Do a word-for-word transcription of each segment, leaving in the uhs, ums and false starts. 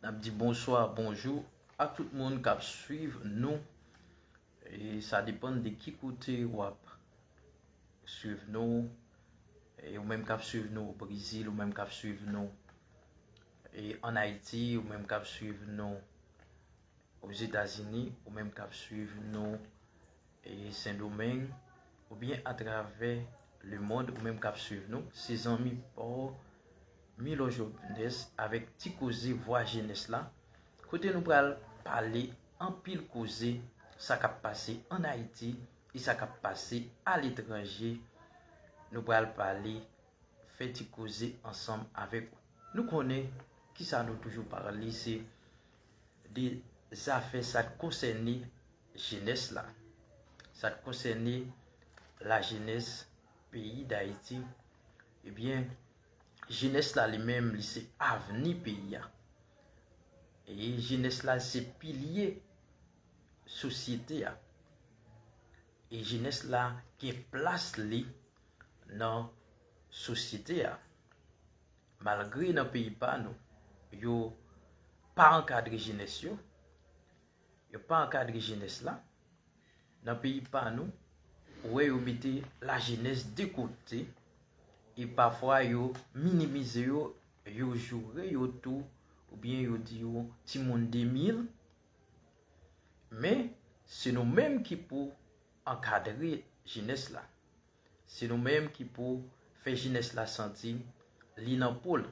N ap di bonswa, bonjou a tout moun k ap swiv nou. E sa depann de ki kote w ap swiv nou. E ou menm k ap swiv nou o Brezil, ou menm k ap swiv nou e ann Ayiti, ou menm k ap swiv nou Ozetazini, ou menm k ap swiv nou e Sendomeng, oubyen atravè lemonn, ou menm k ap swiv nou. Se zanmi pa w Milo Jones avèk Ti Koze Vwa Jenès la, kote nou pral pale anpil koze sa k ap pase ann Ayiti e sa k ap pase aletranje. Nou pral pale, fè ti koze ansanm avèk ou. Nou konnen kisa nou toujou pale, se de zafè sa k konsène jenès la, sa k konsène lajenès peyi Dayiti. Ebyen, jenès la li menm, li se avni peyi a. E jenès la se pilye sosyete a. E jenès la gen plas li nan sosyete a. Malgre nan peyi pa nou, yo pa ankadre jenès yo, yo pa ankadre jenès la. Nan peyi pa nou, ou wè yo mete lajenès de kote, e pafwa yo minimize yo, yo joure yo tou, oubyen yo di yo timoun de mil. Men, se nou menm ki pou ankadre jenès la. Se nou menm ki pou fè jenès la santi li nan po l.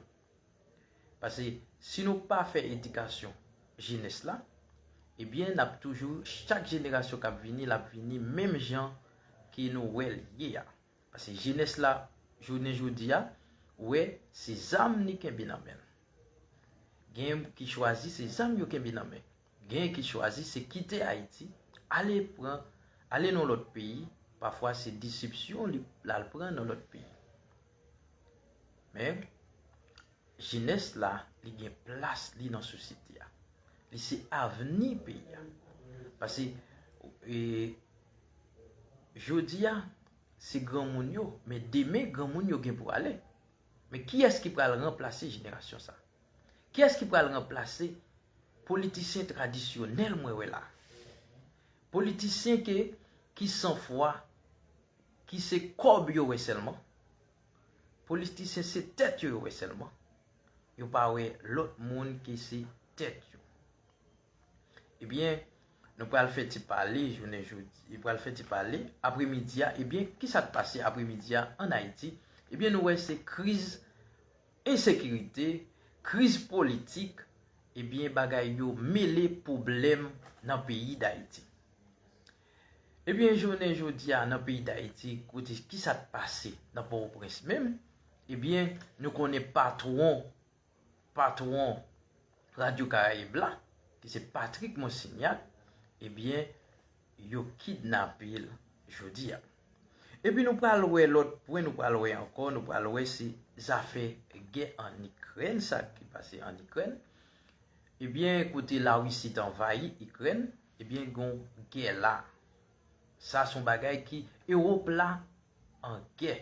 Paske si nou pa fè edikasyon jenès la, ebyen, n ap toujou, chak jenerasyon k ap vini, l ap vini menm jan ke nou wè l ye a. Paske jenès la, jounen jodi a, ou wè, se zam li kenbe nan men l. Gen ki chwazi se zam yo kenbe nan men. Gen ki chwazi se kite Ayiti, ale pran, ale nan lòt peyi, pafwa se desepsyon li l al pran nan lòt peyi. Men, jenès la, li gen plas li nan sosyete a. Li se avni peyi a. Paske, e, jodi a, se granmoun yo, men demen granmoun yo gen pou ale. Men kiyès ki pral ranplase jenerasyon sa? Kiyès ki pral ranplase politisyen tradisyonèl mwen wè la? Politisyen ke, ki san fwa, ki se kòb yo wè sèlman. Politisyen se tèt yo yo wè sèlman. Yo pa wè lòt moun ke se tèt yo. Ebyen, nou pral fè ti pale jounen jodi, nou pral fè ti pale apremidi a. Ebyen, kisa k pase apremidi a ann Ayiti? Ebyen, nou wè se kriz ensekirite, kriz politik, ebyen, bagay yo mele pwoblèm nan peyi Dayiti. Ebyen, jounen jodi a, nan peyi Dayiti, kote kisa k pase nan Pòtoprens menm? Ebyen, nou konnen patwon, patwon Radyo Karayib la, ki se Patrick Monsignat, ebyen, yo kidnape l jodi a. Epi nou pral wè lòt pwen, nou pral wè ankò, nou pral wè se zafè gè ann Ikrèn, sa ki pase ann Ikrèn. Ebyen, kote Larisi t anvayi Ikrèn, ebyen, gon gè la. Sa se yon bagay ki Ewòp la an gè.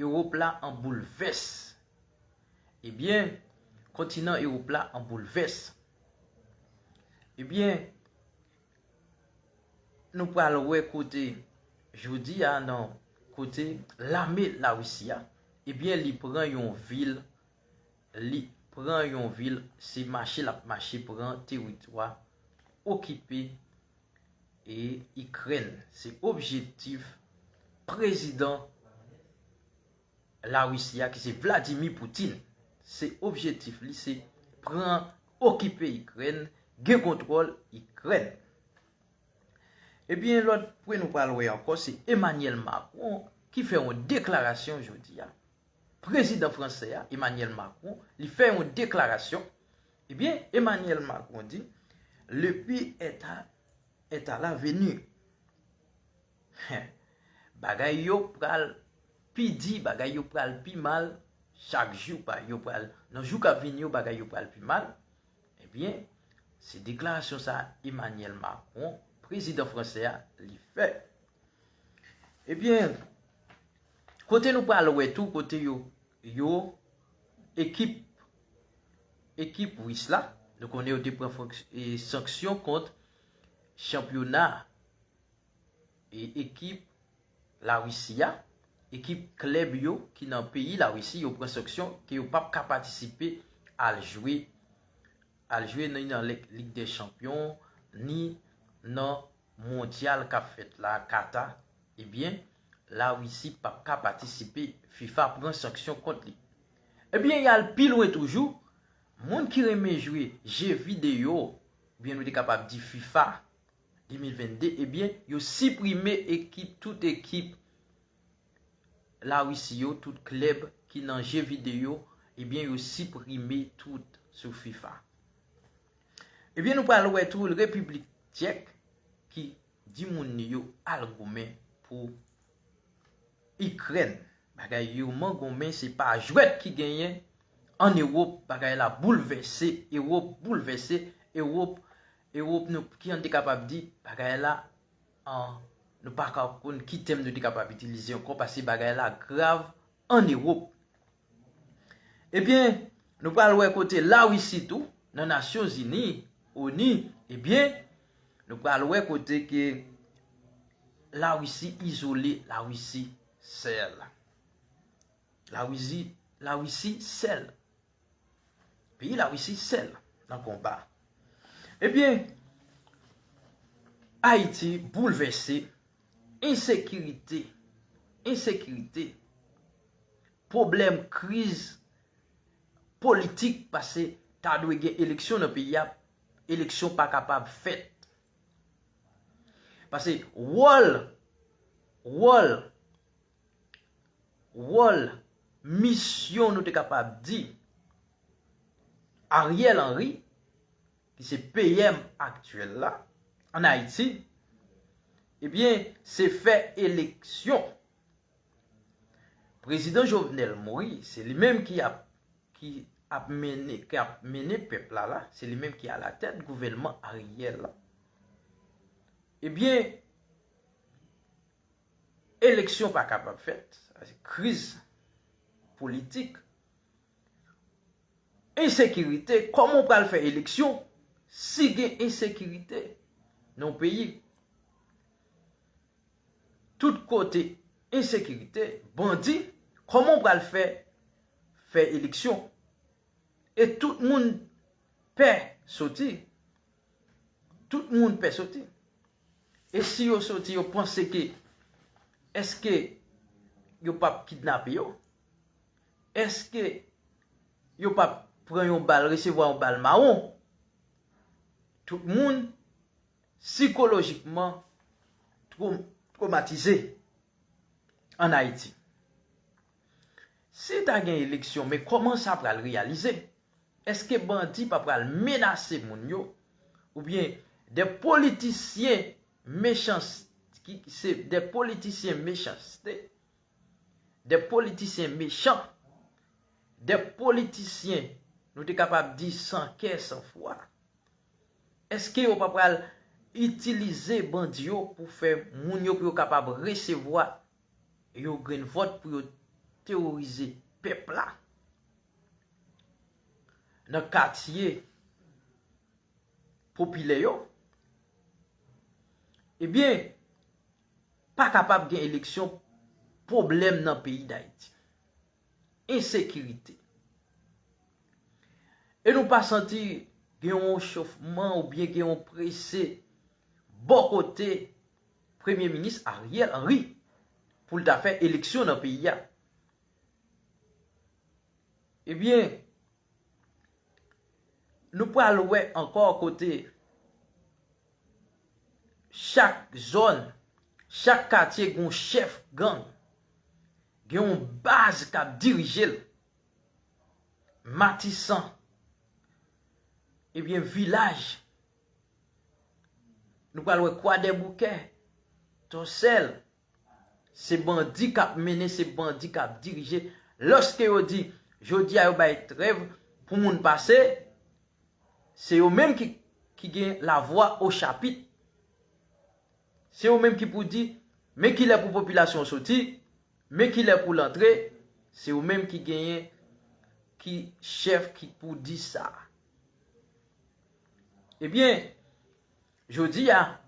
Ewòp la an boulvès. Ebyen, kontinan Ewòp la an boulvès. Ebyen, nou pral wè kote, jodi a, nan kote lame Larisi a, ebyen, li pran yon vil, li pran yon vil, se mache l ap mache pran teritwa okipe e Ikrèn. Se objektif prezidan Larisi a, ki se Vladimir Putin. Se objektif li, se pran, okipe Ikrèn, gen kontwòl Ikrèn. Ebyen, lòt pwen nou pral wè ankò, se Emmanuel Macron ki fè yon deklarasyon jodi a. Prezidan fransè a, Emmanuel Macron, li fè yon deklarasyon. Ebyen, Emmanuel Macron di, le pire est à, est à la venue. Bagay yo pral pi di, bagay yo pral pi mal, chak jou pa yo pral, nan jou k ap vini yo, bagay yo pral pi mal. Ebyen, se deklarasyon sa Emmanuel Macron, prezidan fransè a, li fè. Ebyen, kote nou pral wè tou, kote yo, yo, ekip, ekip ris la, Nou konnen yo te pran fonks- e sanksyon kont chanpyona e ekip Larisi a, ekip klèb yo ki nan peyi Larisi, yo pran sanksyon ke yo p ap ka patisipe al jwe, al jwe ni nan Lig, Lig dè Chanpyon, ni nan Mondyal k ap fèt la, Kata. Ebyen, Larisi p ap ka patisipe, fifa pran sanksyon kont li. Ebyen, y al pi lwen toujou, moun ki renmen jwe je videyo, oubyen nou te kapab di fifa, de mil vennde, ebyen, yo siprime ekip, tout ekip Larisi yo, tout klèb ki nan je videyo, ebyen, yo siprime tout sou fifa. Ebyen, nou pral wè tou Repiblik Tchèk ki di moun li yo al goumen pou Ikrèn. Bagay yo mangonmen, se pa jwèt ki genyen an Ewòp. Bagay la boulvèse, Ewòp boulvèse, Ewòp, Ewòp nou, ki an te kapab di, bagay la, an, nou pa ka konn ki tèm nou te kapab itilize ankò, paske bagay la grav an Ewòp. Ebyen, nou pral wè kote Larisi tou, nan Nasyonzini, ONU, ebyen, nou pral wè kote ke Larisi izole, Larisi sèl. Larisi, Larisi sèl. Peyi Larisi sèl nan konba. Ebyen, Ayiti boulvèse, ensekirite, ensekirite, pwoblèm, kriz politik, paske ta dwe gen eleksyon nan peyi a, eleksyon pa kapab fèt. Paske wòl, wòl, wòl, misyon nou te kapab di, Ariel Henry, ki se P M aktyèl la, ann Ayiti, ebyen, se fè eleksyon. Prezidan Jovenel Moïse, se li menm ki ap, ki ap mennen, ki ap mennen pèp la la, se li menm ki alatèt gouvènman Ariel la. Ebyen, eleksyon pa kapab fèt, sa se kriz politik, ensekirite, kòman w pral fè eleksyon si gen ensekirite nan yon peyi? Tout kote ensekirite, bandi, kòman w pral fè, fè eleksyon? E tout moun pè soti. Tout moun pè soti. E si yo soti, yo panse ke, èske yo p ap kidnape yo? Èske yo p ap pran yon bal, resevwa yon bal mawon? Tout moun sikolojikman tro-, twomatize ann Ayiti. Si ta gen eleksyon, men kòman sa pral reyalize? Èske bandi pa pral menase moun yo? Oubyen de politisyen mechans-, ki se de politisyen mechanste, de politisyen mechan, de politisyen, nou te kapab di, san kè, san fwa? Èske yo pa pral itilize bandi yo pou fè moun yo, pou yo kapab resevwa yo grenn vòt, pou yo teworize pèp la nan katye popilè yo? Ebyen, pa kapab gen eleksyon, pwoblèm nan peyi Dayiti. Ensekirite. E nou pa santi gen yon chofman oubyen gen yon prese bò kote Premye Minis Ariel Henry pou l ta fè eleksyon nan peyi a. Ebyen, nou pral wè ankò kote chak zòn, chak katye gen yon chèf gang, gen yon baz k ap dirije l. Matisan, ebyen, Vilaj, nou pral wè Kwadèboukè, Tòsèl, se bandi k ap mennen, se bandi k ap dirije. Lòske yo di, jodi a yo bay trèv pou moun pase, se yo menm ki, ki gen lavwa o chapit. Se yo menm ki pou di, men kilè pou popilasyon soti, men kilè pou l antre, se yo menm ki genyen, ki chèf, ki pou di sa. Ebyen, jodi a,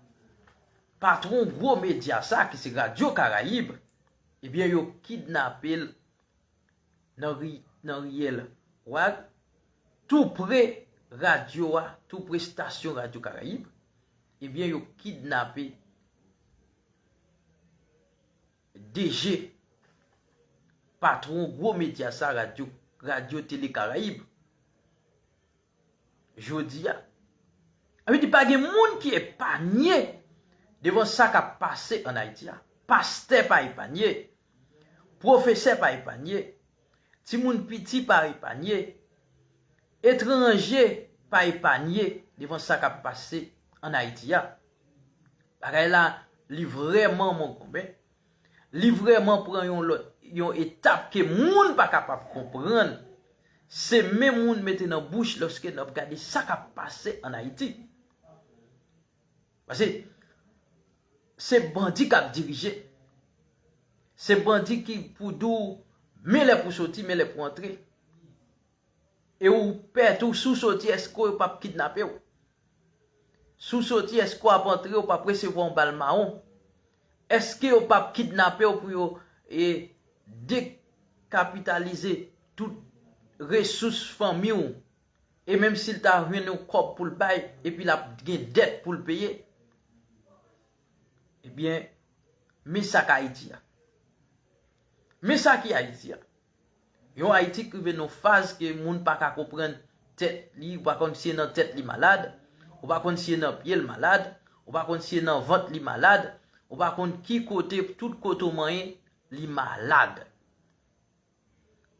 patwon gwo medya sa ki se Radyo Karayib, ebyen, yo kidnape l nan ri, nan riyèl Wag, tou pre radyo a, tou pre estasyon Radyo Karayib, ebyen, yo kidnape D G, patwon gwo medya sa, Radyo, Radyo Tele Karayib. Jodi a, sa vle di pa gen moun ki epanye devan sa k ap pase ann Ayiti a. Pastè pa epanye, pwofesè pa epanye, timoun piti pa epanye, etranje pa epanye devan sa k ap pase ann Ayiti a. Bagay la, li vrèman mongonmen. Li vrèman pran yon lòt, yon etap ke moun pa kapab konprann. Se men moun mete nan bouch lòske n ap gade sa k ap pase ann Ayiti. Paske se bandi k ap dirije. Se bandi ki pou di w men lè pou soti, men lè pou antre. E ou pè tou, si w soti, èske yo p ap kidnape w? Si w soti, èske w ap antre, ou p ap resevwa yon bal mawon? Èske yo p ap kidnape w pou yo, e, dekapitalize tout resous fanmi w? E menm si l ta jwenn yon kòb pou l bay, epi l ap gen dèt pou l peye? Ebyen, men sa k Ayiti a. Men sa ki Ayiti a. Yon Ayiti k rive nan faz ke moun pa ka konprann tèt li, ou pa konn si se nan tèt li malad, ou pa konn si se nan pye l malad, ou pa konn si se nan vant li malad, ou pa konn ki kote, tout kote w manyen, li malad.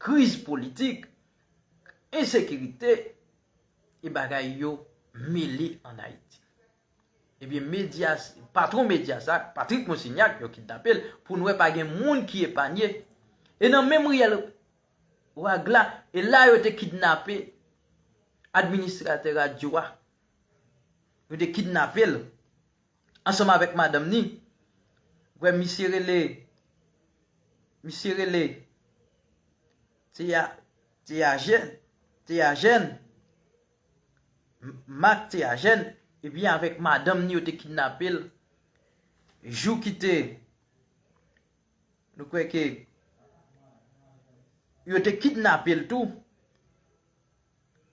Kriz politik, ensekirite, e bagay yo mele ann Ayiti. Ebyen, medya, patwon medya sa, Patrick Monsignac, yo kidnape l, pou n wè pa gen moun ki epanye. E nan menm riyèl Wag la, e la yo te kidnape administratè radyo a. Yo te kidnape l ansanm avèk madanm ni. Kwè misye rele, misye rele Teya-, Teyajèn, Teyajèn, M-, Mak Teyajèn, ebyen avèk madanm ni yo te kidnape l. Jou ki te, nou kwè ke yo te kidnape l tou.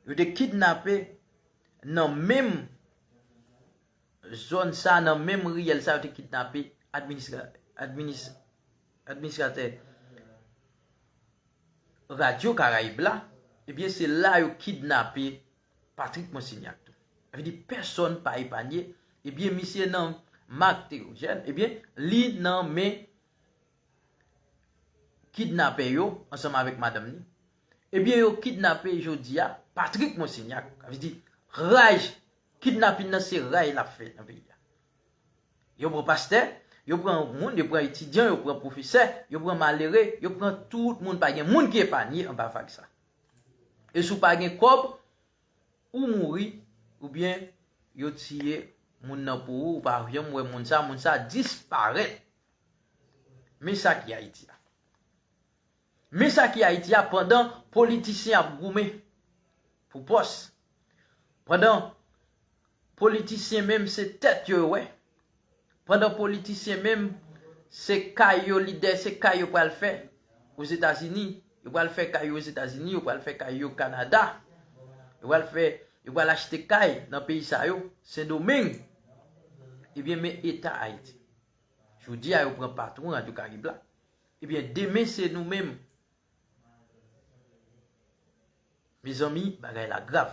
Yo te kidnape nan menm zòn sa, nan menm riyèl sa, yo te kidnape administra-, administ-, administratè Radyo Karayib la, ebyen, se la yo kidnape Patrick Monsignac tou. Sa vle di pèsonn pa epanye, ebyen, misye nan Mak Teyajèn, ebyen, li nan men kidnapè yo ansanm avèk madanm ni. Ebyen, yo kidnape jodi a Patrick Monsignac. Sa vle di raj, kidnapin nan se raj l ap fè nan peyi a. Yo pran pastè, yo pran moun, yo pran etidyan, yo pran pwofesè, yo pran malere, yo pran tout moun, pa gen moun ki epanye anba vag sa. E si w pa gen kòb, ou mouri, oubyen yo tiye moun nan pou ou, ou pa janm wè moun sa, moun sa disparèt. Men sa ki Ayiti a. Men sa ki Ayiti a, pandan politisyen ap goumen pou pòs, pandan politisyen menm se tèt yo yo wè, pandan politisyen menm se kay yo lidè, se kay yo pral fè Ozetazini, yo pral fè kay yo Ozetazini, yo pral fè kay yo Kanada, yo pral fè, yo pral achte kay nan peyi sa yo, Sendomeng. Ebyen, men eta Ayiti. Jodi a, yo pran patwon Radyo Karib la. Ebyen, demen se nou menm. Mezanmi, bagay la grav.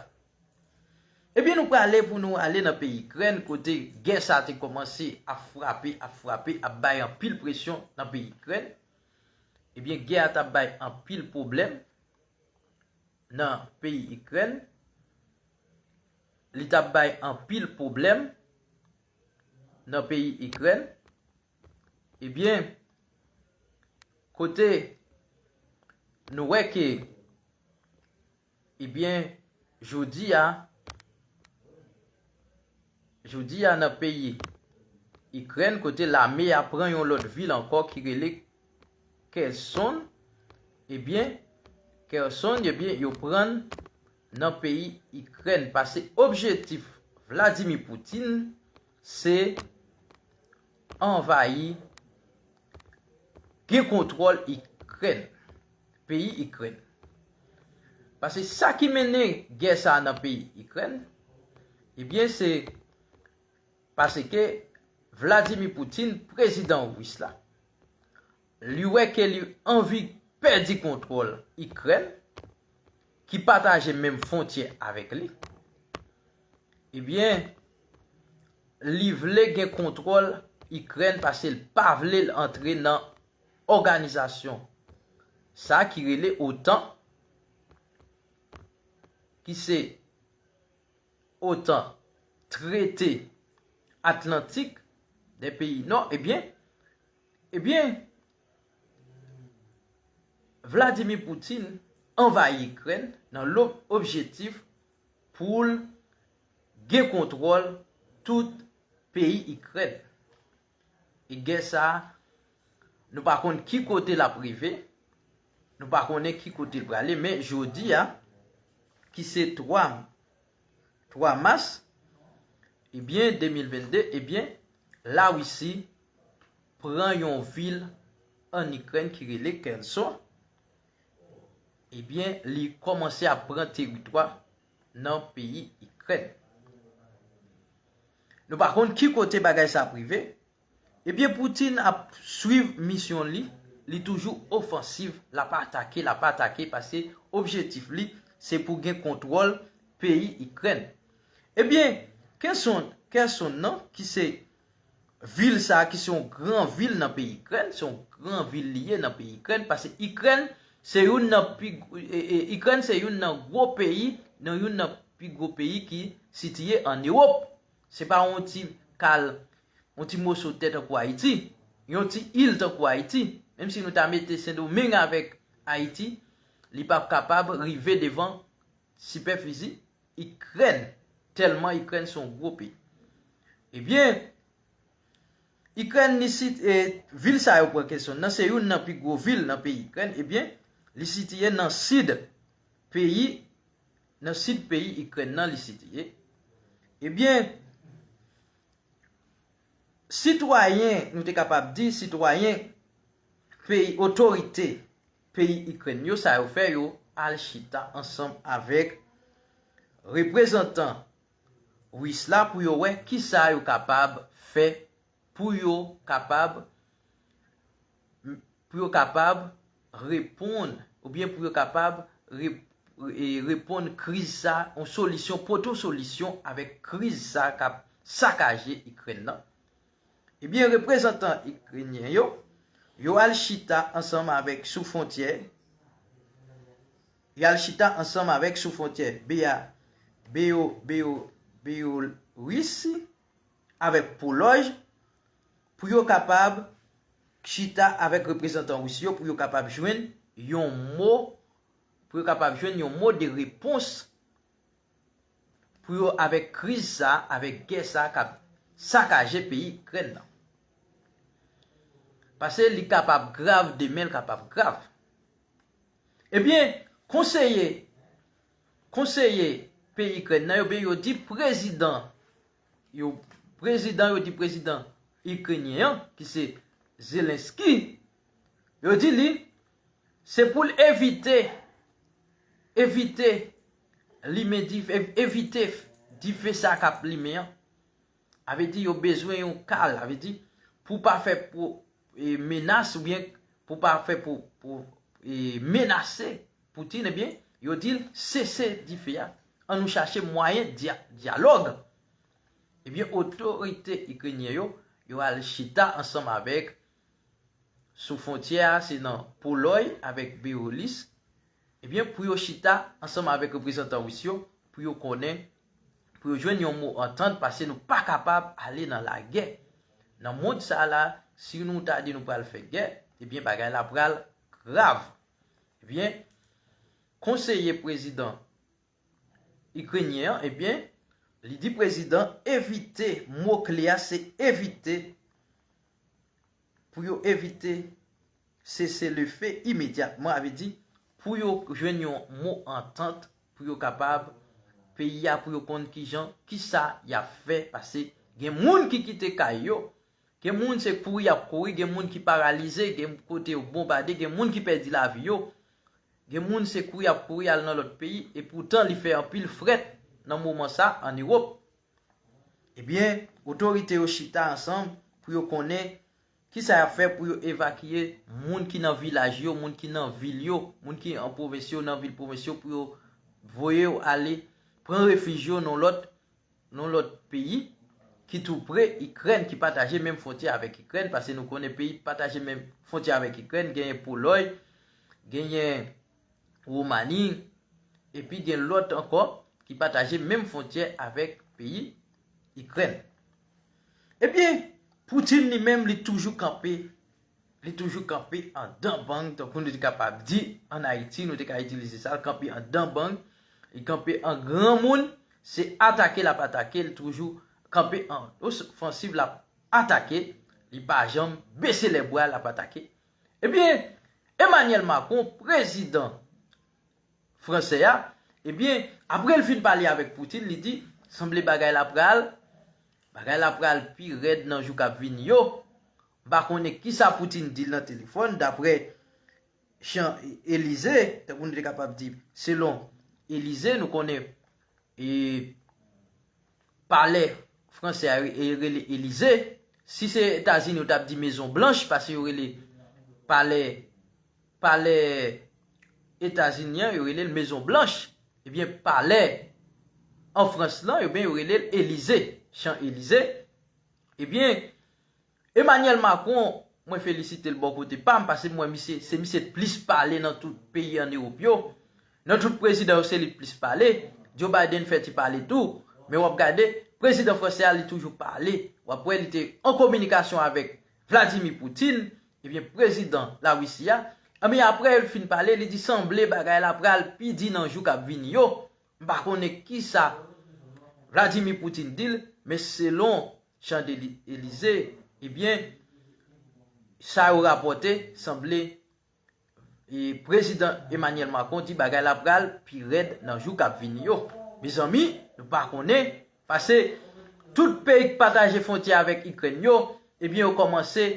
Ebyen, nou prale pou nou ale nan peyi Ikrèn, kote gè sa te kòmanse ap frape, ap frape, ap bay anpil presyon nan peyi Ikrèn. Ebyen, gè a t ap bay anpil pwoblèm nan peyi Ikrèn. Li t ap bay anpil pwoblèm nan peyi Ikrèn. Ebyen, kote nou wè ke, ebyen, jodi a, jodi a nan peyi Ikrèn, kote lame a pran yon lòt vil ankò ki rele Kherson, ebyen, Kherson, ebyen, yo pran nan peyi Ikrèn, paske objektif Vladimir Putin, se anvayi, gen kontwòl Ikrèn, peyi Ikrèn. Paske sa ki mennen gè sa a nan peyi Ikrèn, ebyen, se paske Vladimir Putin, prezidan ris la, li wè ke li anvi pèdi kontwòl Ikrèn, ki pataje menm fwontyè avèk li. Ebyen, li vle gen kontwòl Ikrèn paske l pa vle l antre nan òganizasyon sa ki rele OTAN, ki se OTAN, Trete Atlantik dè peyi Nò, ebyen, ebyen, Vladimir Putin anvayi Ikrèn nan lo-, objektif pou l gen kontwòl tout peyi Ikrèn. E gè sa a, nou pa konn ki kote l ap rive, nou pa konnen ki kote l prale, men jodi a, ki se twa, twa mas, ebyen, de mil vennde, ebyen, Larisi pran yon vil ann Ikrèn ki rele Kherson, ebyen, li kòmanse ap pran teritwa nan peyi Ikrèn. Nou pa konn ki kote bagay sa ap rive. Ebyen, Putin ap swiv misyon li, li toujou ofansiv, l ap atake, l ap atake, paske objektif li, se pou gen kontwòl peyi Ikrèn. Ebyen, Kherson, Kherson nan, ki se vil sa a, ki se yon gran vil nan peyi Ikrèn, se yon gran vil li ye nan peyi Ikrèn, paske Ikrèn se youn nan pi, e, e, Ikrèn se youn nan gwo peyi, nan youn nan pi gwo peyi ki sitiye ann Ewòp. Se pa yon ti kal, yon ti moso tè tankou Ayiti, yon ti il tankou Ayiti. Menm si nou ta mete Sendomeng avèk Ayiti, li p ap kapab rive devan sipèfizi Ikrèn, tèlman Ikrèn se yon gwo peyi. Ebyen, Ikrèn, li sit-, e, vil sa yo pran Kherson nan, se youn nan pi gwo vil nan peyi Ikrèn, ebyen, li sitiye nan sid peyi, nan sid peyi Ikrèn nan li sitiye. Ebyen, sitwayen, nou te kapab di, sitwayen peyi, otorite peyi Ikrèn yo, sa yo fè, yo al chita ansanm avèk reprezantan ris la pou yo wè kisa yo kapab fè, pou yo kapab, pou yo kapab reponn, oubyen pou yo kapab re-, e, reponn kriz sa, yon solisyon, pote yon solisyon avèk kriz sa k ap sakaje Ikrèn nan. Ebyen, reprezantan ikrenyen yo, yo al chita ansanm avèk sou fwontyè, yo al chita ansanm avèk sou fwontyè Beya-, Beyo-, Beyo-, Beyolorisi avèk Polòj pou yo kapab chita avèk reprezantan ris yo, pou yo kapab jwenn yon mo, pou yo kapab jwenn yon mo de repons pou yo avèk kriz sa, avèk gè sa k ap sakaje peyi Ikrèn nan. Paske li kapab grav, demen l kapab grav. Ebyen, konseye, konseye peyi Ikrèn nan, yo, yo di prezidan, yo, prezidan, yo di prezidan ikrenyen an, ki se Zelensky, yo di li, se pou l evite, evite limen dife, ev-, evite dife sa k ap limen an. A vle di yo bezwen yon kal, a vle di pou pa fè pou, e, menas oubyen pou pa fè pou, pou, e, menase Putin, ebyen, yo di l sese dife a. An nou chache mwayen dya-, dyalòg. Ebyen, otorite ikrenyen yo, yo al chita ansanm avèk sou fwontyè a, se nan Polòy avèk Beyolis, ebyen, pou yo chita ansanm avèk reprezantan ris yo, pou yo konnen, pou yo jwenn yon mo antant, paske nou pa kapab ale nan lagè. Nan mond sa la, si nou ta di nou pral fè gè, ebyen, bagay la pral grav. Ebyen, konseye prezidan ikrenyen an, ebyen, li di prezidan evite, mo kle a se evite, pou yo evite sese le fe imedyatman, a vle di, pou yo jwenn yon mo antant, pou yo kapab peyi a pou yo konn kijan, kisa y ap fè, paske gen moun ki kite kay yo, gen moun se kouri y ap kouri, gen moun ki paralize, gen kote yo bonbade, gen moun ki pèdi lavi yo, gen moun se kouri y ap kouri al nan lòt peyi, e poutan li fè anpil frèt nan moman sa an Ewòp. Ebyen, otorite yo chita ansanm pou yo konnen kisa y ap fè pou yo evakye moun ki nan vilaj yo, moun ki nan vil yo, moun ki an pwovens yo, nan vil pwovens yo, pou yo voye yo ale pran refij yo nan lòt, nan lòt peyi ki tou pre Ikrèn, ki pataje menm fwontyè avèk Ikrèn, paske nou konnen peyi ki pataje menm fwontyè avèk Ikrèn, genyen Polòy, genyen Womani, epi gen lòt ankò ki pataje menm fwontyè avèk peyi Ikrèn. Ebyen, Poutine li menm, li toujou kanpe, li toujou kanpe andan bang, tankou nou te kapab di ann Ayiti, nou te ka itilize sa, l kanpe andan bang, li kanpe an granmoun, se atake l ap atake, li toujou kanpe an ofansiv, l ap atake, li pa janm bese lè bra, l ap atake. Ebyen, Emmanuel Macron, prezidan fransè a, ebyen, apre l fin pale avèk Poutine, li di, sanble bagay la pral, bagay la pral pi rèd nan jou k ap vini yo. M pa konnen kisa Poutine di l nan telefòn, daprè chan Elize, tankou nou te kapab di, selon Elize, nou konnen, e, palè fransè a, e, rele Elize. Si se Etazini, yo t ap di Mezon Blanch, paske yo rele palè, palè Etazini an, yo rele l Mezon Blanch. Ebyen, palè an Frans lan, ebyen, yo rele l Elize, chan Elize. Ebyen, Emmanuel Macron, mwen felisite l bò kote pa m, paske m wè misye, se misye k plis pale nan tout peyi ann Ewòp yo. Nan tout prezidan yo, se li k plis pale. Joe Biden fè ti pale tou, men w ap gade, prezidan fransè a, li toujou pale. W ap wè, li te an kominikasyon avèk Vladimir Putin, ebyen, prezidan Larisi a. Ebyen, apre l fin pale, li di sanble bagay la pral pi di nan jou k ap vini yo. M pa konnen kisa Vladimir Putin di l, men selon chan de Elize, ebyen, sa yo rapòte, sanble, e, prezidan Emmanuel Macron di bagay la pral pi rèd nan jou k ap vini yo. Mezanmi, nou pa konnen, paske tout peyi k pataje fwontyè avèk Ikrèn yo, ebyen, yo kòmanse,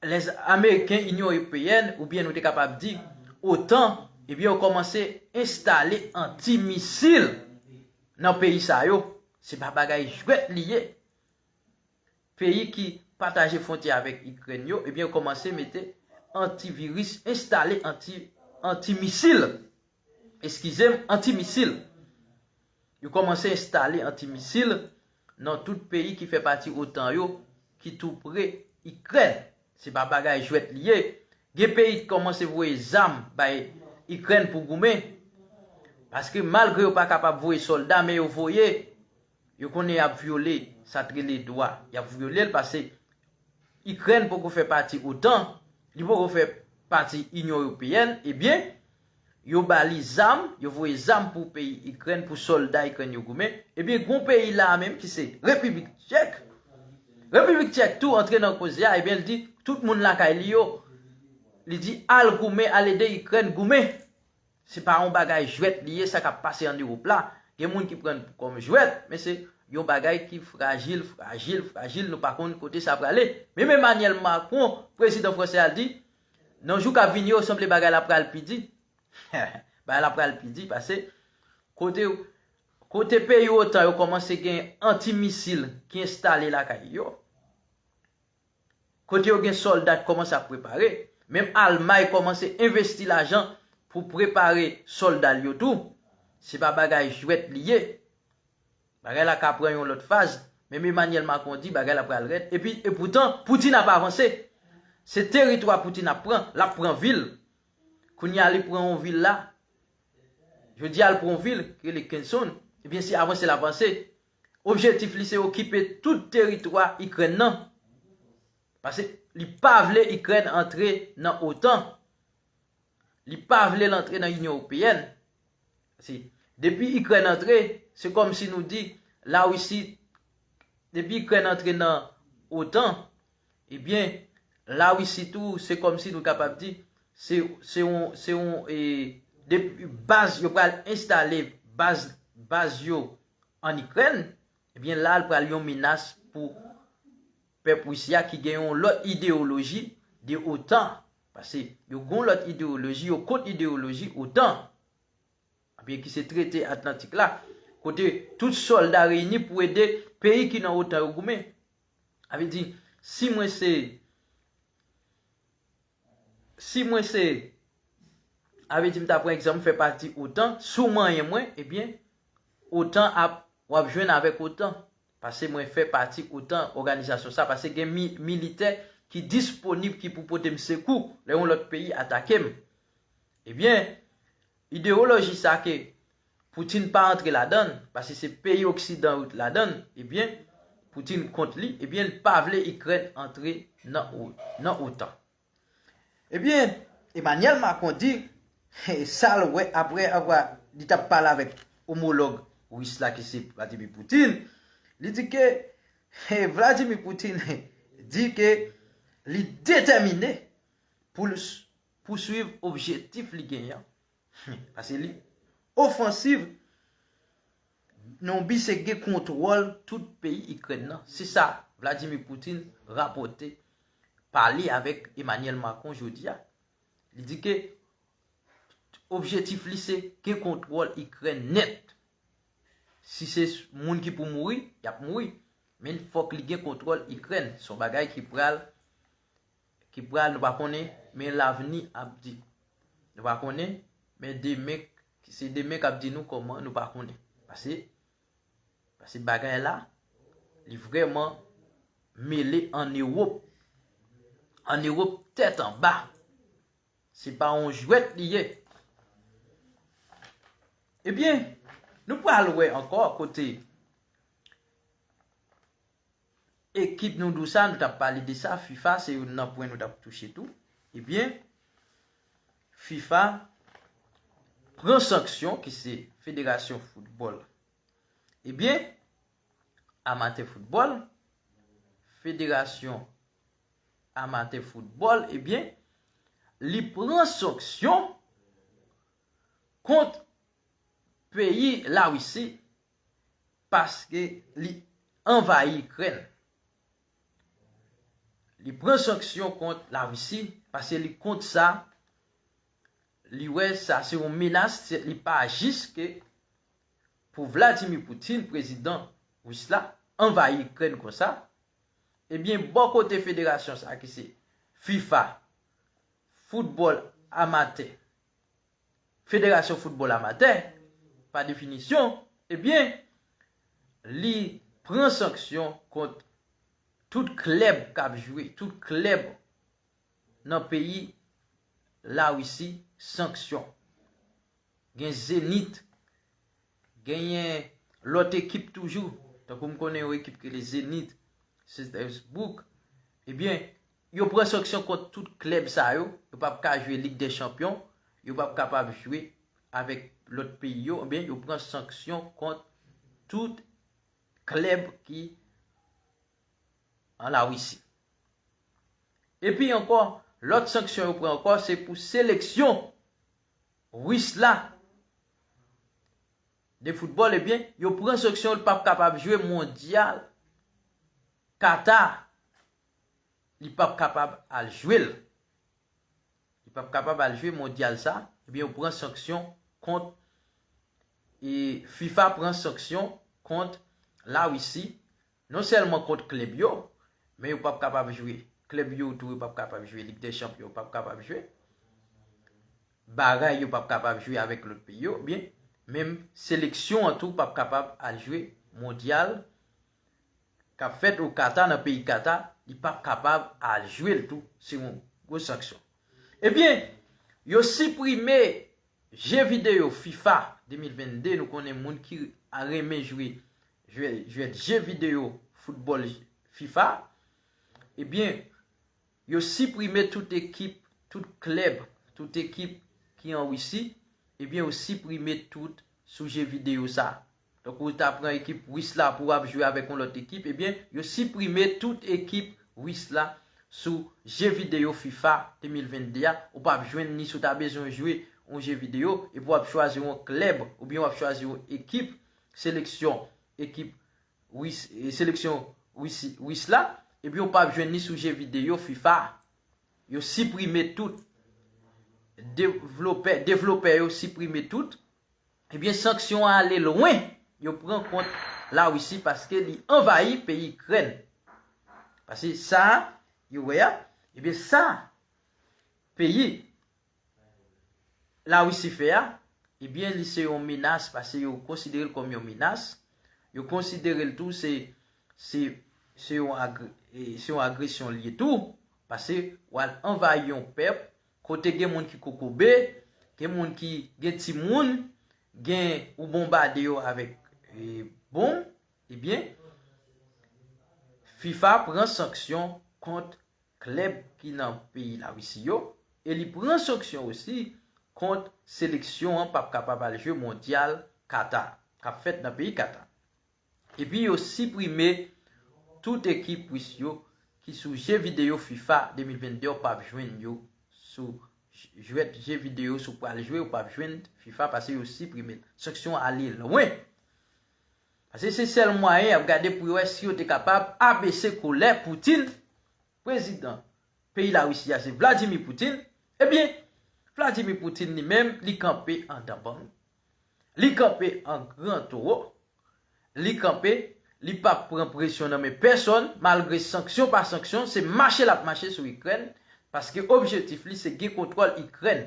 lè Ameriken, Inyon Ewopeyèn, oubyen nou te kapab di OTAN, ebyen, yo kòmanse enstale antimisil nan peyi sa yo. Se pa bagay jwèt li ye. Peyi ki pataje fwontyè avèk Ikrèn yo, ebyen, yo kòmanse mete antiviris, enstale anti, antimisil. Eskize m, antimisil. Yo kòmanse enstale antimisil nan tout peyi ki fè pati OTAN yo, ki tou pre Ikrèn. Se pa bagay jwèt li ye. Gen peyi ki kòmanse voye zam bay Ikrèn pou goumen. Paske malgre yo pa kapab voye sòlda, men yo voye, yo konnen y ap vyole sa k rele dwa. Y ap vyole l paske Ikrèn poko fè pati OTAN, li poko fè pati Inyon Ewopeyèn, ebyen, yo ba li zam, yo voye zam pou peyi Ikrèn, pou sòlda Ikrèn yo goumen. Ebyen, gon peyi la a menm ki se Repiblik Tchèk. Repiblik Tchèk tou antre nan koze a, ebyen, li di tout moun lakay li yo, li di al goumen, al ede Ikrèn goumen. Se pa yon bagay jwèt li ye, sa k ap pase ann Ewòp la. Gen moun ki pran l kòm jwèt, men se yon bagay ki frajil, frajil, frajil, nou pa konn kote sa prale. Menm Emmanuel Macron, prezidan fransè a, di, nan jou k ap vini yo, sanble bagay la pral pi di. Bagay la pral pi di, paske kote, kote peyi OTAN yo kòmanse gen antimisil ki enstale lakay yo. Kote yo gen sòlda k kòmanse ap prepare. Menm Almay kòmanse envesti lajan pou prepare sòlda l yo tou. Se pa bagay jwèt li ye. Bagay la ka pran yon lòt faz. Menm Emmanuel Macron di bagay la pral rèd. Epi, epoutan, Putin ap avanse. Se teritwa Putin ap pran. L ap pran vil. Kounye a, li pran yon vil la. Jodi a, l pran yon vil ki rele Kherson. Ebyen, se avanse l avanse. Objektif li, se okipe tout teritwa Ikrèn nan. Paske li pa vle Ikrèn antre nan OTAN. Li pa vle l antre nan Inyon Ewopeyèn. Si, depi Ikrèn antre, se kòmsi nou di Larisi, depi Ikrèn antre nan OTAN, ebyen, Larisi tou, se kòmsi nou kapab di, se, se yon, se yon, e, de, baz, yo pral enstale baz, baz yo ann Ikrèn, ebyen la l pral yon menas pou pèp Risi a ki gen yon lòt ideyoloji de OTAN. Paske yo gen yon lòt ideyoloji, yo kont ideyoloji OTAN. Ebyen ki se trete Atlantik la, kote tout sòlda reyini pou ede peyi ki nan OTAN yo goumen. Sa vle di, si mwen se, si mwen se, sa vle di m ta pran egzanp, m fè pati OTAN, si w manyen mwen, ebyen, OTAN ap, w ap jwenn avèk OTAN. Paske mwen fè pati OTAN, òganizasyon sa, paske gen mi, militè ki disponib, ki pou pote m sekou lè yon lòt peyi atake m. Ebyen, ideyoloji sa ke Putin pa antre ladan l, paske se peyi oksidan yo ladan l, ebyen, Putin kont li, ebyen, l pa vle Ikrèn antre nan, O- nan OTAN. Ebyen, Emmanuel Macron di, sa l wè apre avwa li t ap pale avèk omològ ris la ki se Vladimir Putin, li di ke Vladimir Putin di ke li detèmine pou l s- pouswiv objektif li genyen an. Paske li ofansiv, nan bi se gen kontwòl tout peyi Ikrèn nan. Se sa Vladimir Putin rapòte, pale avèk Emmanuel Macron jodi a. Li di ke objektif li se gen kontwòl Ikrèn nèt. Si se moun ki pou mouri, y ap mouri. Men fòk li gen kontwòl Ikrèn. Se yon bagay ki pral, ki pral, nou pa konnen, men lavni ap di. Nou pa konnen, men demen, se demen k ap di nou kòman, nou pa konnen. Paske, paske bagay la, li vrèman mele ann Ewòp. Ann Ewòp tèt anba. Se pa yon jwèt li ye. Ebyen, nou pral wè ankò kote ekip nou di w sa, nou t ap pale de sa, fifa, se youn nan pwen nou t ap touche tou. Ebyen, fifa pran sanksyon, ki se Federasyon Foutbòl. Ebyen, amatè foutbòl, Federasyon Amatè Foutbòl, ebyen, li pran sanksyon kont peyi Larisi paske li anvayi Ikrèn. Li pran sanksyon kont Larisi paske li kont sa, li wè sa se yon menas, se- li pa jis ke pou Vladimir Putin, prezidan ris la, anvayi Ikrèn konsa. Ebyen, bò kote federasyon sa ki se fifa, foutbòl amatè, federasyon foutbòl amatè, pa definisyon, ebyen, li pran sanksyon kont tout klèb k ap jwe, tout klèb nan peyi Larisi, sanksyon. Gen Zenit, genyen lòt ekip toujou, tankou m konnen yon ekip ki rele Zenit, Saint Petersburg. Ebyen, yo pran sanksyon kont tout klèb sa yo, yo p ap ka jwe Lig dè Chanpyon, yo p ap kapab jwe avèk lòt peyi yo, ebyen, yo pran sanksyon kont tout klèb ki an Larisi. Epi ankò, lòt sanksyon yo pran ankò, se pou seleksyon ris la de foutbòl, ebyen, yo pran sanksyon, li p ap kapab jwe mondyal Kata, li p ap kapab al jwe l. Li p ap kapab al jwe mondyal sa, ebyen, yo pran sanksyon kont, e fifa pran sanksyon kont Larisi, non sèlman kont klèb yo, men yo p ap kapab jwe. Klèb yo tou, yo p ap kapab jwe Lig dè Chanpyon, yo p ap kapab jwe. Bagay yo p ap kapab jwe avèk lòt peyi yo, ebyen, menm seleksyon an tou p ap kapab al jwe mondyal k ap fèt o Kata, nan peyi Kata, li p ap kapab al jwe l tou, se yon gwo sanksyon. Ebyen, yo siprime je videyo fifa de mil vennde, nou konnen moun ki renmen jwe, jwe, jwe je videyo foutbòl fifa, ebyen, yo siprime tout ekip, tout klèb, tout ekip ki an Risi, ebyen, yo siprime tout sou je videyo sa. Donk, ou ta pran ekip ris la pou w ap jwe avèk yon lòt ekip, ebyen, yo siprime tout ekip ris la sou je videyo fifa de mil vennde a. Ou p ap jwenn ni si w ta bezwen jwe yon je videyo, epi w ap chwazi yon klèb, oubyen w ap chwazi yon ekip, seleksyon, ekip Wis, e, seleksyon Wis, Wis la, epi w p ap jwenn li sou je videyo FIFA. Yo siprime tout. Devlopè, devlopè yo siprime tout. Ebyen, sanksyon an ale lwen. Yo pran kont Larisi paske li anvayi peyi Ikrèn. Paske sa, yo wè a, ebyen, sa, peyi Larisi fè a, ebyen, li se yon menas, paske yo konsidere l kòm yon menas. Yo konsidere l tou se, se, se yon agre-, e, se yon agresyon l ye tou, paske w al anvayi yon pèp, kote gen moun ki kokobe, gen moun ki gen timoun, gen ou bonbade yo avèk, e, bonm, ebyen, FIFA pran sanksyon kont klèb ki nan peyi Larisi yo, e li pran sanksyon osi kont seleksyon an p ap kapab al jwe mondyal Kata, k ap fèt nan peyi Kata. Epi yo siprime tout ekip Wis yo ki sou je videyo FIFA de mil vennde, w p ap jwenn yo sou j-, jwèt je videyo, si w pral jwe, w p ap jwenn FIFA paske yo siprime l. Sanksyon ale lwen. Paske se sèl mwayen y ap gade pou yo wè si yo te kapab abese kolè Putin, prezidan peyi Larisi a se Vladimir Putin. Ebyen, Vladimir Putin li menm, li kanpe andan bang. Li kanpe an gran towo. Li kanpe, li p ap pran presyon nan men pèsonn, malgre sanksyon pa sanksyon, se mache l ap mache sou Ikrèn, paske objektif li se gen kontwòl Ikrèn.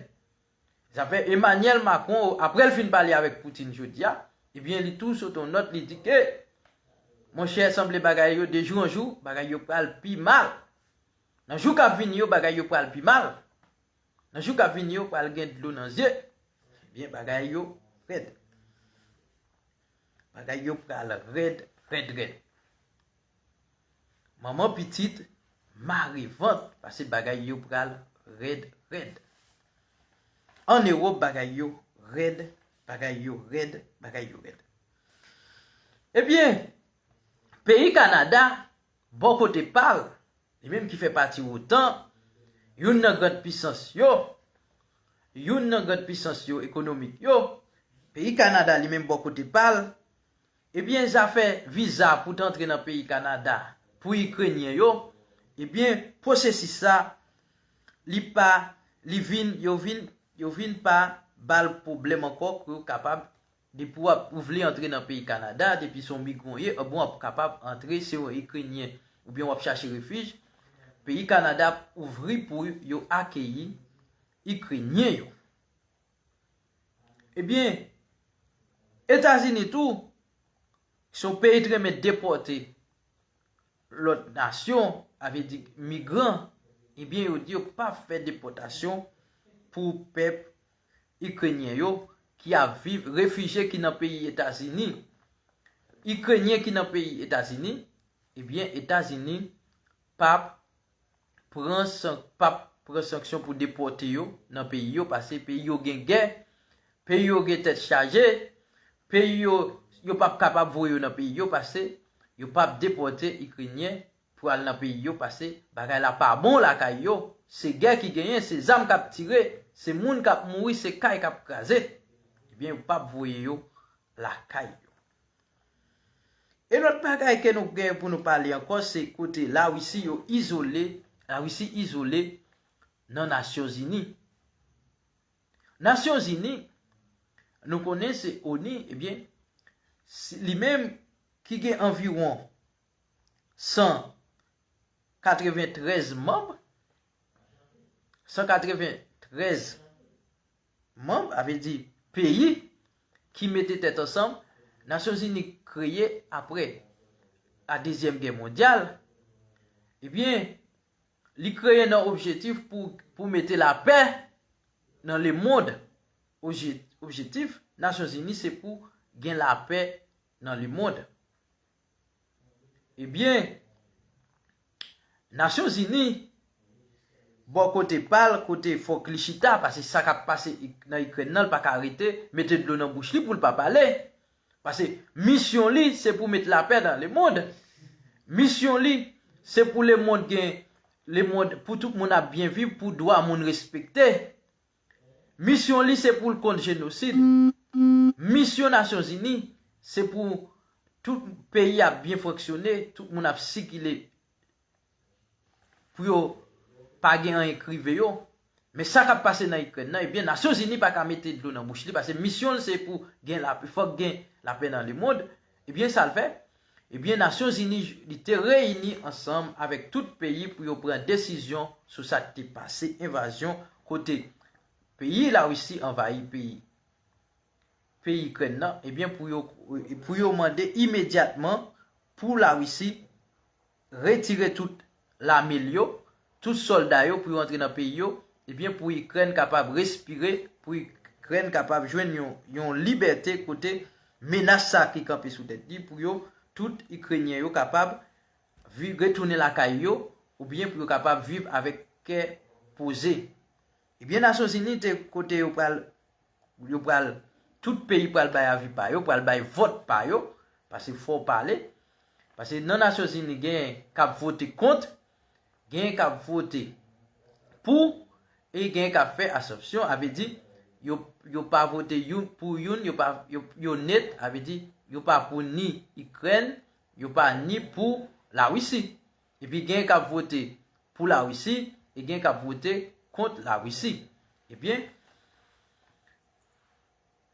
Sa fè Emmanuel Macron, apre l fin pale avèk Putin jodi a, ebyen, li tou sot yon nòt, li di ke, monchè, sanble bagay yo, de jou an jou, bagay yo pral pi mal. Nan jou k ap vini yo, bagay yo pral pi mal. Nan jou k ap vini yo, pral gen dlo nan zye. Ebyen, bagay yo rèd. Bagay yo pral rèd, rèd, rèd. Manman pitit mare vant, paske bagay yo pral rèd, rèd. An Ewòp, bagay yo rèd, bagay yo rèd, bagay yo rèd. Ebyen, peyi Kanada, bò kote pa l, li menm ki fè pati OTAN, youn nan gran pisans yo, youn nan gran pisans yo ekonomik yo, peyi Kanada li menm bò kote pa l, ebyen, zafè viza pou t antre nan peyi Kanada pou Ikrenyen yo, ebyen, pwosesis sa, li pa, li vin, yo vin, yo vin pa ba l pwoblèm ankò pou yo kapab, depi w ap, ou vle antre nan peyi Kanada, depi se yon migran w ye, bon, w ap kapab antre, se yon Ikrenyen, oubyen w ap chache refij, peyi Kanada ap ouvri pou yo akeyi Ikrenyen yo. Ebyen, Etazini tou, se yon peyi ki renmen depòte lòt nasyon, sa vle di migran, ebyen, yo di yo p ap fè depòtasyon pou pèp ikrenyen yo ki ap viv, refijye ki nan peyi Etazini. Ikrenyen ki nan peyi Etazini, ebyen, Etazini p ap pran san-, p ap pran sanksyon pou depòte yo nan peyi yo, paske peyi yo gen gè, peyi yo gen tèt chaje, peyi yo, yo p ap kapab voye yo nan peyi yo, paske yo p ap depòte Ikrenyen pou al nan peyi yo, paske bagay la pa bon lakay yo, se gè ki genyen, se zam k ap tire, se moun k ap mouri, se kay k ap kraze. Ebyen, yo p ap voye yo lakay yo. E lòt bagay ke nou gen pou nou pale ankò, se kote Larisi yo izole, Larisi izole nan Nasyonzini. Nasyonzini, nou konnen se ONU, ebyen, si, li menm ki gen anviwon san katreventrèz manm, san katreventrèz manm, sa vle di peyi ki mete tèt ansanm, Nasyonzini kreye apre la Dezyèm Gè Mondyal, ebyen, li kreye nan objektif pou, pou mete lapè nan lemonn. Obje-, objektif Nasyonzini se pou gen lapè nan lemonn. Ebyen, Nasyonzini, bò kote pa l, kote fòk li chita, paske sa k ap pase Ik-, nan Ikrèn nan, l pa ka rete, mete dlo nan bouch li pou l pa pale. Paske misyon li, se pou met lapè nan lemonn. Misyon li, se pou lemonn gen, lemonn, pou tout moun ap byen viv, pou dwa moun respekte. Misyon li se pou l kont jenosid. Misyon Nasyonzini se pou tout peyi ap byen fonksyone, tout moun ap sikile pou yo pa gen anyen k rive yo. Men sa k ap pase nan Ikrèn nan, ebyen, Nasyonzini pa ka mete dlo nan bouch li, paske misyon l se pou gen lapè, fòk gen lapè nan lemond. Ebyen, sa l fè? Ebyen, Nasyonzini, li te reyini ansanm avèk tout peyi pou yo pran desizyon sou sa k te pase, envazyon, kote peyi Larisi anvayi peyi, peyi Ikrèn nan, ebyen, pou yo, pou yo mande imedyatman pou Larisi retire tout lame l yo, tout sòlda yo pou yo antre nan peyi yo, ebyen, pou Ikrèn kapab respire, pou Ikrèn kapab jwenn yon, yon libète kote menas sa ki kanpe sou tèt li, pou yo, tout Ikrenyen yo kapab vi-, retounen lakay yo, oubyen pou yo kapab viv avèk kè poze. Ebyen, Nasyonzini te kote yo pral, yo pral, tout peyi pral bay avi pa yo, pral bay vòt pa yo, paske fò w pale. Paske nan Nasyonzini, gen k ap vote kont, gen k ap vote pou, e gen k ap fè abstansyon, a vle di, yo, yo pa vote youn, pou youn, yo pa, yo, yo net, a vle di, yo pa pou ni Ikrèn, yo pa ni pou Larisi. Epi gen k ap vote pou Larisi, e gen k ap vote kont Larisi. Ebyen,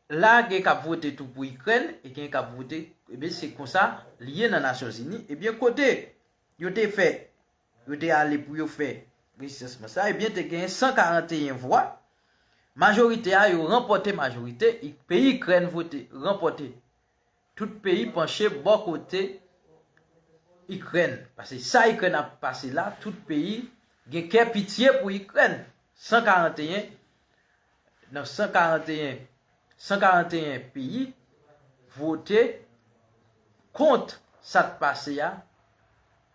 la gen k ap vote tou pou Ikrèn, e gen k ap vote, ebyen, se konsa li ye nan Nasyonzini. Ebyen, kote yo te fè, yo te ale pou yo fè resansman sa, ebyen, te gen san karanteyen vwa. Majorite a, yo ranpòte majorite, i-, peyi Ikrèn vote, ranpòte. Tout peyi panche bò kote Ikrèn. Paske sa Ikrèn ap pase la, tout peyi gen kè pitye pou Ikrèn. San karanteyen, nan san karanteyen, san karanteyen peyi vote kont sa k pase a,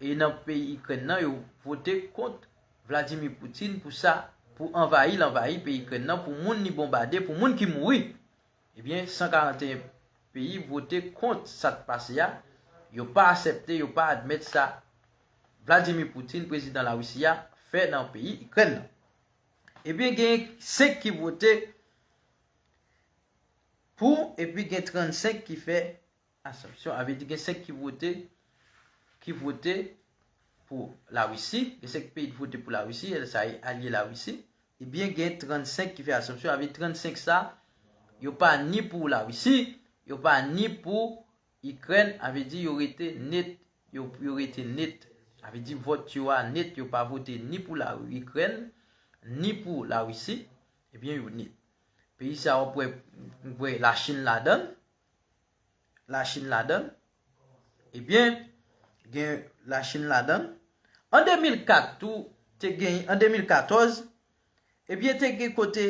e nan peyi Ikrèn nan, yo vote kont Vladimir Putin pou sa, pou anvayi l anvayi peyi Ikrèn nan, pou moun li bonbade, pou moun ki mouri. Ebyen, san karanteyen peyi vote kont sa k pase a. Yo pa aksepte, yo pa admèt sa Vladimir Putin, prezidan Larisi a, fè nan peyi Ikrèn nan. Ebyen, gen senk ki vote pou, epi gen trannsenk ki fè abstansyon. A vle di gen senk ki vote, ki vote pou Larisi, gen senk peyi ki vote pou Larisi, sa e alye Larisi. Ebyen, gen trannsenk ki fè abstansyon, a vle di trannsenk sa, yo pa ni pou Larisi, yo pa ni pou Ikrèn, a vle di yo rete net, yo, yo rete net. A vle di vòt yo a net, yo pa vote ni pou la Ikrèn, ni pou Larisi, ebyen, yo net. Peyi sa yo, w ap wè, w ap wè Lachin ladan l, Lachin ladan l. Ebyen, gen Lachin ladan l. An de mil kat tou, te gen, an de mil katòz, ebyen, te gen kote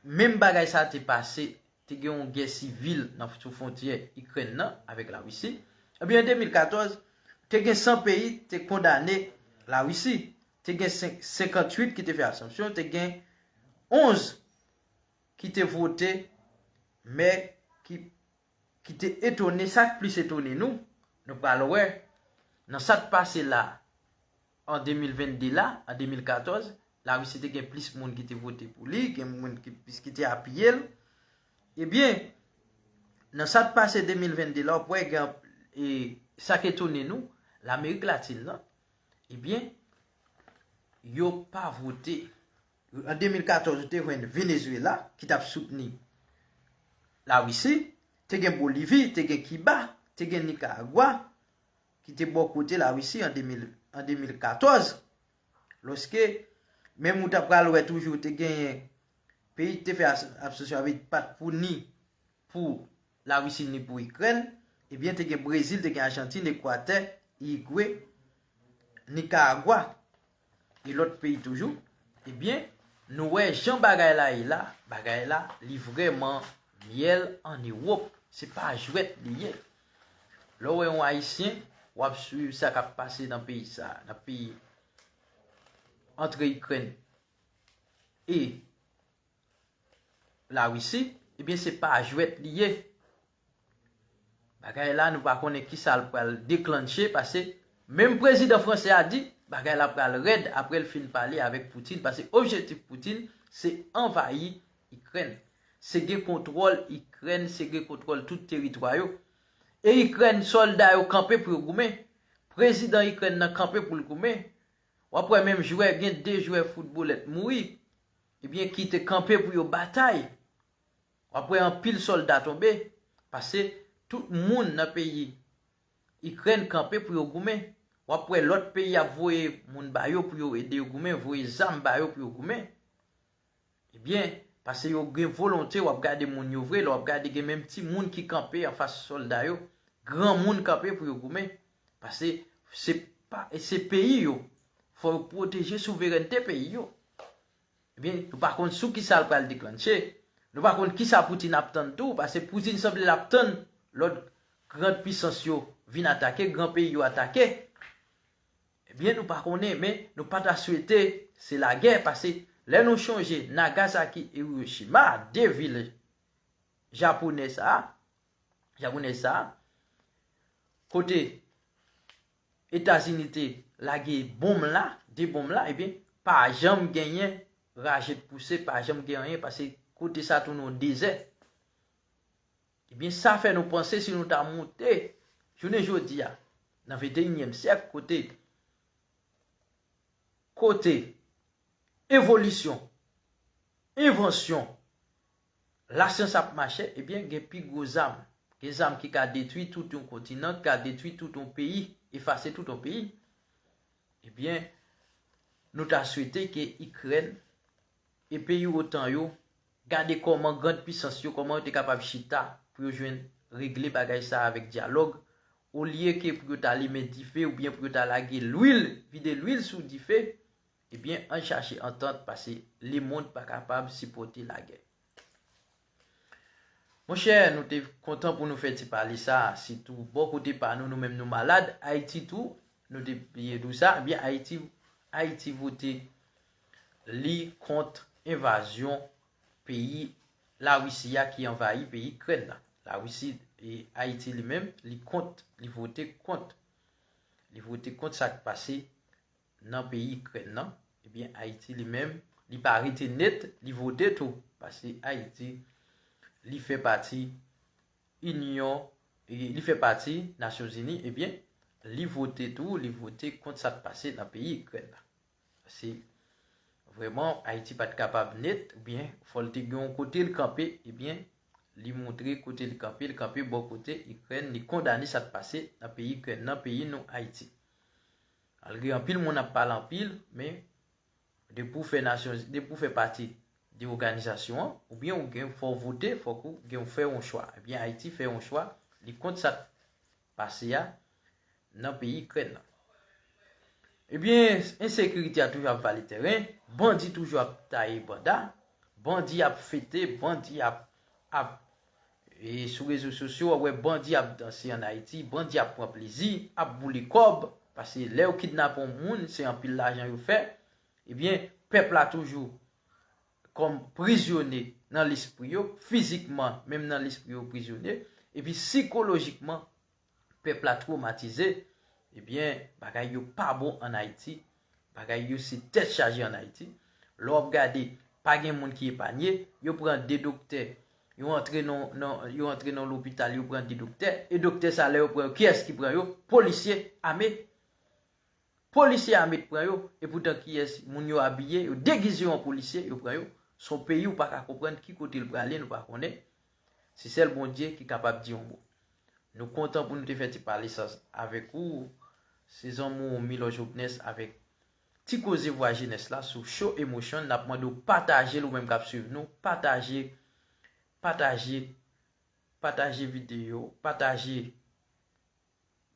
menm bagay sa te pase, te gen yon gè sivil nan, sou fwontyè Ikrèn nan avèk Larisi. Ebyen, an de mil katòz, te gen san peyi te kondane Larisi. Te gen senk, senkanntuit ki te fè abstansyon, te gen onz ki te vote, men ki, ki te etone, sa k plis etone nou, nou pral wè, nan sa k pase la, an de mil vennde la, an de mil katòz, Larisi te gen plis moun ki te vote pou li, gen moun ki plis ki te apiye l. Ebyen, nan sa k pase de mil vennde la, w ap wè gen, e, sa k etone nou, Lamerik Latin nan, ebyen, yo pa vote. An de mil katòz, ou te jwenn Venezuela, ki t ap soutni Larisi, te gen Bolivi, te gen Kiba, te gen Nikaragwa, ki te bò kote Larisi an de mil, an de mil katòz. Lòske, menm ou ta pral wè toujou, te genyen peyi ki te fè as-, abstansyon avèk pa t pou ni pou Larisi ni pou Ikrèn, ebyen, te gen Brezil, te gen Ajantin, Ekwatè, Irigwe, Nikaragwa, e lòt peyi toujou. Ebyen, nou wè jan bagay la ye la, bagay la, li vrèman myèl ann Ewòp. Se pa jwèt li ye. Lè w wè yon Ayisyen, w ap swiv sa k ap pase nan peyi sa, nan peyi antre Ikrèn e Larisi, ebyen, se pa jwèt li ye. Bagay la, nou pa konnen kisa l pral deklanche, paske menm prezidan fransè a di, bagay la pral rèd apre l fin pale avèk Putin, paske objektif Putin, se anvayi Ikrèn. Se gen kontwòl Ikrèn, se gen kontwòl tout teritwa yo. E Ikrèn, sòlda yo kanpe pou yo goumen. Prezidan Ikrèn nan kanpe pou l goumen. W ap wè menm jwè, gen de jwè foutbolèt mouri, ebyen ki te kanpe pou yo batay. W ap wè anpil sòlda tonbe, paske tout moun nan peyi Ikrèn kanpe pou yo goumen. W ap wè lòt peyi ap voye moun ba yo pou yo ede yo goumen, voye zam ba yo pou yo goumen. Ebyen, paske yo gen volonte, w ap gade moun yo vre, lè w ap gade gen menm timoun ki kanpe anfas sòlda yo, granmoun kanpe pou yo goumen. Paske se pa, se peyi yo, fò yo pwoteje souverènte peyi yo. Ebyen, nou pa konn sou kisa l pral deklanche. Nou pa konn kisa Putin ap tann tou, paske Putin sanble l ap tann lòt gran pisans yo vin atake, gran peyi yo atake. Ebyen, nou pa konnen, men nou pa ta swete se lagè, paske lè nou chonje Nagasaki e Hiroshima, de vil japonè sa a, japonè sa a, kote Etazini te lage bonm la, de bonm la, ebyen, pa janm genyen raje t pouse, pa janm gen anyen, paske kote sa tounen yon dezè. Ebyen, sa fè nou panse si nou ta moute, jounen jodi a, nan venteyinyèm syèk, kote, kote evolisyon, envansyon, lasyans ap mache, ebyen, gen pi gwo zam. Gen zam ki ka detwi tout yon kontinan, ki ka detwi tout yon peyi, efase tout yon peyi. Ebyen, nou ta swete ke Ikrèn e peyi otan yo gade kòman grann pisans yo, kòman yo te kapab chita pou yo jwenn regle bagay sa a avèk dyalòg, olye ke pou yo ta limen dife oubyen pou yo ta lage lwil, vide lwil sou dife, ebyen, ann chache antant, paske lemonn pa kapab sipòte lagè. Monchè, nou te kontan pou nou fè ti pale sa, sitou bò kote pa nou, nou menm nou malad, Ayiti tou, nou te bliye di w sa, ebyen, Ayiti, Ayiti vote li kont envazyon peyi Larisi a ki anvayi peyi Ikrèn nan. Larisi e Ayiti li menm, li kont, li vote kont. Li vote kont sa k pase nan peyi Ikrèn nan. Ebyen, Ayiti li menm, li pa rete net, li vote tou. Paske Ayiti, li fè pati Inyon, e li fè pati Nasyonzini, ebyen, li vote tou, li vote kont sa k pase nan peyi Ikrèn nan. Se vrèman, Ayiti pa t kapab net, oubyen fò l te gen yon kote l kanpe, ebyen, li montre kote l kanpe, l kanpe bò kote Ikrèn, li kondane sa k pase nan peyi Ikrèn nan, peyi nou, Ayiti. Malgre anpil moun ap pale anpil, men depi w fè nasyon, depi w fè pati de òganizasyon an, oubyen ou gen, fò w vote, fòk ou gen, ou fè yon chwa. Ebyen, Ayiti fè yon chwa, li kont sa k pase a nan peyi Ikrèn nan. Ebyen, ensekirite a toujou ap vale teren, bandi toujou ap taye banda, bandi ap fete, bandi ap, ap, e sou rezo sosyo, w ap wè bandi ap danse ann Ayiti, bandi ap pran plezi, ap boule kòb, paske lè yo kidnape yon moun, se anpil lajan yo fè. Ebyen, pèp la toujou kòm prizone nan lespri yo, fizikman, menm nan lespri yo prizone, epi sikolojikman, pèp la twomatize, ebyen, bagay yo pa bon ann Ayiti, bagay yo se tèt chaje ann Ayiti. Lè w ap gade, pa gen moun ki epanye, yo pran de doktè, yo antre nan, nan, yo antre nan lopital, yo pran de doktè, e doktè sa, lè yo pran yo, kiyès ki pran yo? Polisye ame. Polisye ame t pran yo, epoutan kiyès moun yo abiye, yo degize yo an polisye, yo pran yo. Se yon peyi ou pa ka konprann ki kote l prale, nou pa konnen. Se sèl Bondye ki kapab di yon mo. Nou kontan pou nou te fè ti pale sa avèk ou. Se zanmi w Milò Jovnès avèk Ti Koze Vwa Jenès la sou Show Emotion. N ap mande w pataje l, ou menm k ap swiv nou. Pataje, pataje, pataje videyo, pataje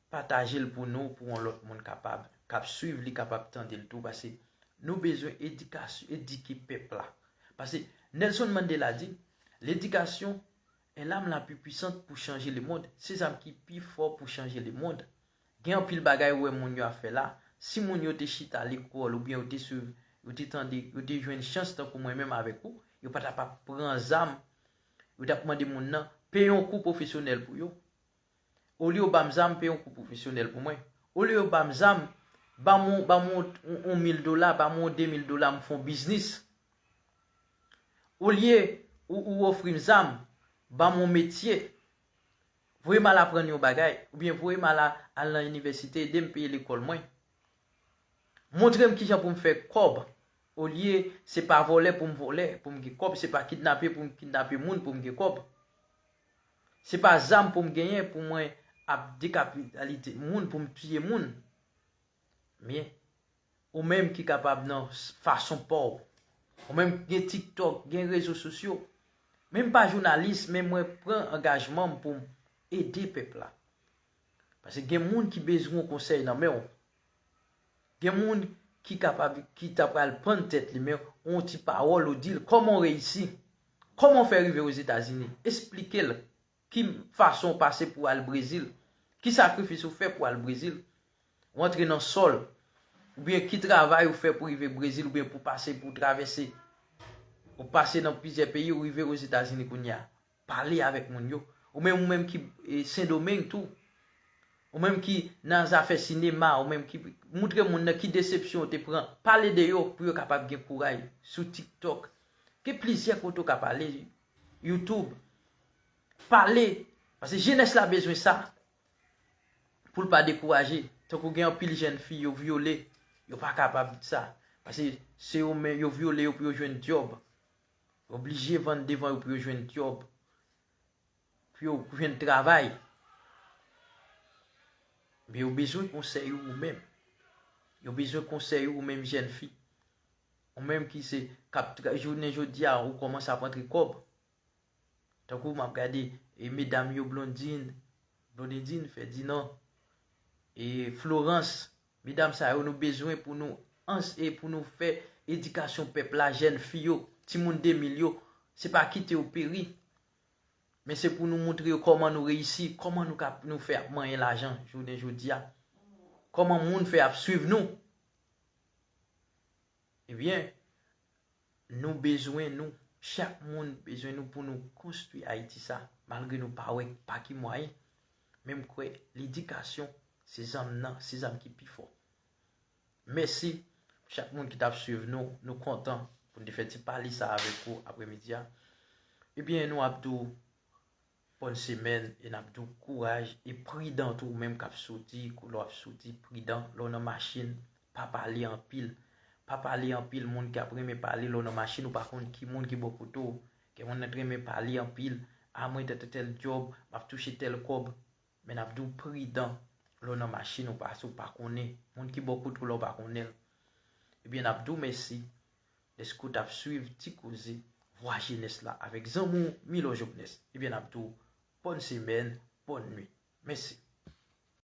pataje l pou nou, pou yon lòt moun kapab, k ap swiv li, kapab tande l tou, paske nou bezwen edikasyon, edike pèp la. Paske Nelson Mandela di, l'éducation est l'arme la plus puissante pour changer le monde. Se zam ki pi fò pou chanje lemonn. Gen anpil bagay ou wè moun yo ap fè la. Si moun yo te chita lekòl oubyen yo te swiv, yo te tande, yo te jwenn chans tankou mwen menm avèk ou, yo pa t ap ap pran zam, yo t ap mande moun nan peye yon kou pwofesyonèl pou yo. Olye yo ba m zam, peye yon kou pwofesyonèl pou mwen. Olye yo ba m zam, ba m yon, ba m yon, yon, yon mil dola, ba m yon de mil dola, m fè yon biznis. Olye ou, ou ofri m zam, ban m yon metye, voye m al aprann yon bagay, oubyen voye m al, al nan inivèsite, ede m peye lekòl mwen. Montre m kijan pou m fè kòb, olye se pa vòlè pou m vòlè, pou m gen kòb, se pa kidnape pou m kidnape moun pou m gen kòb. Se pa zam pou m genyen pou mwen ap dekapitalite moun, pou m tiye moun. Men, ou menm ki kapab nan s- fason pa w. Ou menm gen TikTok, gen rezo sosyo. Men m pa jounalis, men mwen pran angajman m pou m ede pèp la. Paske gen moun ki bezwen yon konsèy nan men w. Gen moun ki kapab, ki ta pral pann tèt li, men yon ti pawòl ou di l, kòman w reyisi? Kòman w fè rive Ozetazini? Esplike l ki fason w pase pou al Brezil, ki sakrifis ou fè pou al Brezil, ou antre nan sòl, oubyen ki travay ou fè pou rive Brezil, oubyen pou pase, pou travèse, ou pase nan plizyè peyi, ou rive Ozetazini kounye a. Pale avèk moun yo. Ou menm, ou menm ki e, Sendomeng tou. Ou menm ki nan zafè sinema, ou menm ki montre moun nan ki desepsyon ou te pran. Pale de yo pou yo kapab gen kouraj sou TikTok. Gen plizyè kote w ka pale, YouTube. Pale, paske jenès la bezwen sa. Pou l pa dekouraje. Tankou gen anpil jèn fi yo vyole, yo pa kapab sa. Paske se yo men yo vyole yo pou yo jwenn djòb. Yo oblije vann devan yo pou yo jwenn djòb. Pou yo jwenn travay. Men yo bezwen konsèy ou menm. Yo bezwen konsèy ou menm jèn fi. Ou menm ki se k ap tra- jounen jodi a ou kòmanse ap antre kòb. Tankou m ap gade e medam yo Blondine, Blondedine, Ferdinand, e Florence. Medam sa yo nou bezwen pou nou ans e pou nou fè edikasyon pèp la, jèn fi yo, timoun de mil yo, se pa kite yo peri. Men se pou nou montre yo kòman nou reyisi, kòman nou ka nou fè ap manyen lajan jounen jodi a. Kòman moun fè ap swiv nou. Ebyen, nou bezwen nou. Chak moun bezwen nou pou nou konstwi Ayiti sa. Malgre nou pa wè pa ki mwayen, men m kwè ledikasyon se zam nan, se zam ki pi fò. Mèsi pou chak moun ki t ap swiv nou. Nou kontan pou n te fè ti pale sa avèk ou aprèmidi a. Ebyen, nou ap di w bòn semèn e n ap di w kouraj e pridan tou, ou menm k ap soti, lè w ap soti, pridan, lè w nan machin, pa pale anpil. Pa pale anpil, moun k ap renmen pale lè w nan machin, ou pa konn ki moun ki bò kote w. Gen moun nan t renmen pale anpil, a mwen tèl tèl tèl djòb, m ap touche tèl kòb. Men n ap di w pridan lè w nan machin ou pase ou pa konnen. Moun ki bò kote w la ou pa konnen l. Ebyen n ap di w mèsi dèske w t ap swiv Ti Koze, Vwa Jenès la avèk zanmi w Milo Jovenès. Ebyen n ap di w bòn semèn, bòn nuit. Mèsi.